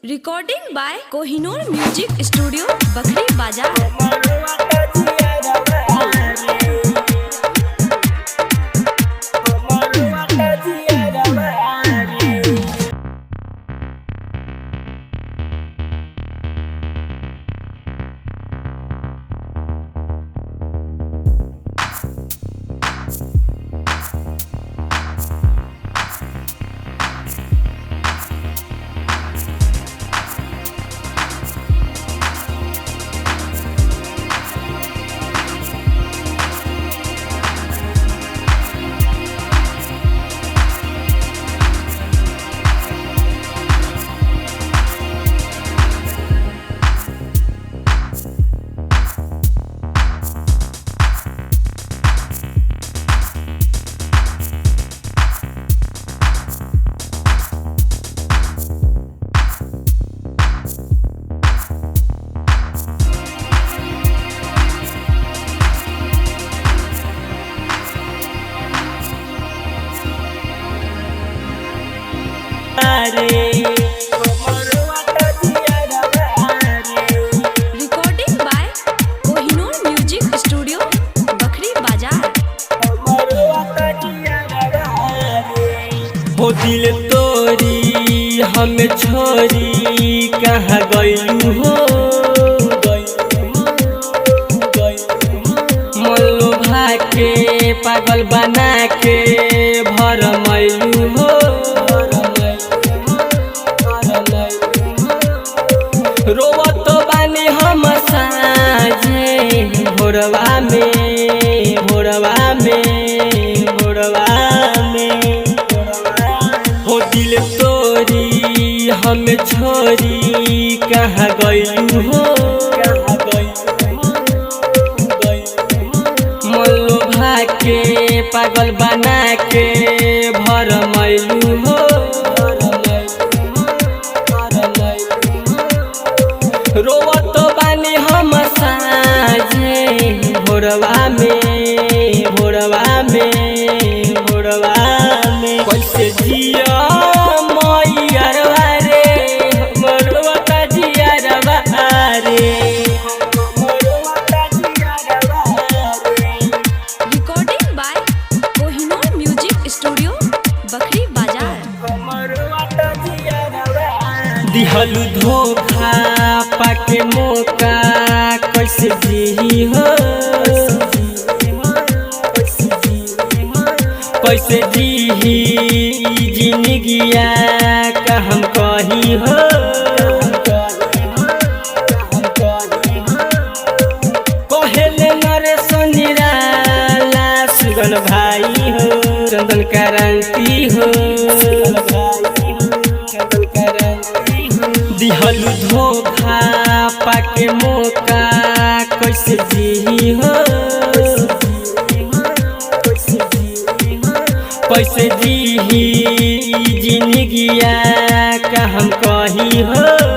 Recording by Kohinoor music studio Bakhri Bazar. Recording by Kohinoor music studio Bakhri Bazar. हो दिल तोरी हम छोरी कहाँ गइलू हो, मन लोभा के पागल बना के भरमैलू हो। रोवत बानी हम साँझे भोरवा में, भोरवा में, भोरवा में। हो दिल तोरी हम छोरी कहाँ गइलू हो, मन लोभा के पागल बना के भरमैलू हो। रोवत बानी हम साँझे भोरवा में, भोरवा में, भोरवा में। कैसे जिया मैयरवा रे, हमरो त जियरवा रे। Recording by Kohinoor music studio Bakhri Bazar. दिहलु धोखा पाके मौका कैसे जी हो, कैसे जी जिंदगिया का हम कही हो। कहेले नरेश निराला सुगन भाई हो, चंदन क्रांति हो। दिहलु धोखा पाके मौका कैसे जी हो, कैसे जी जिंदगिया का हम कही हो।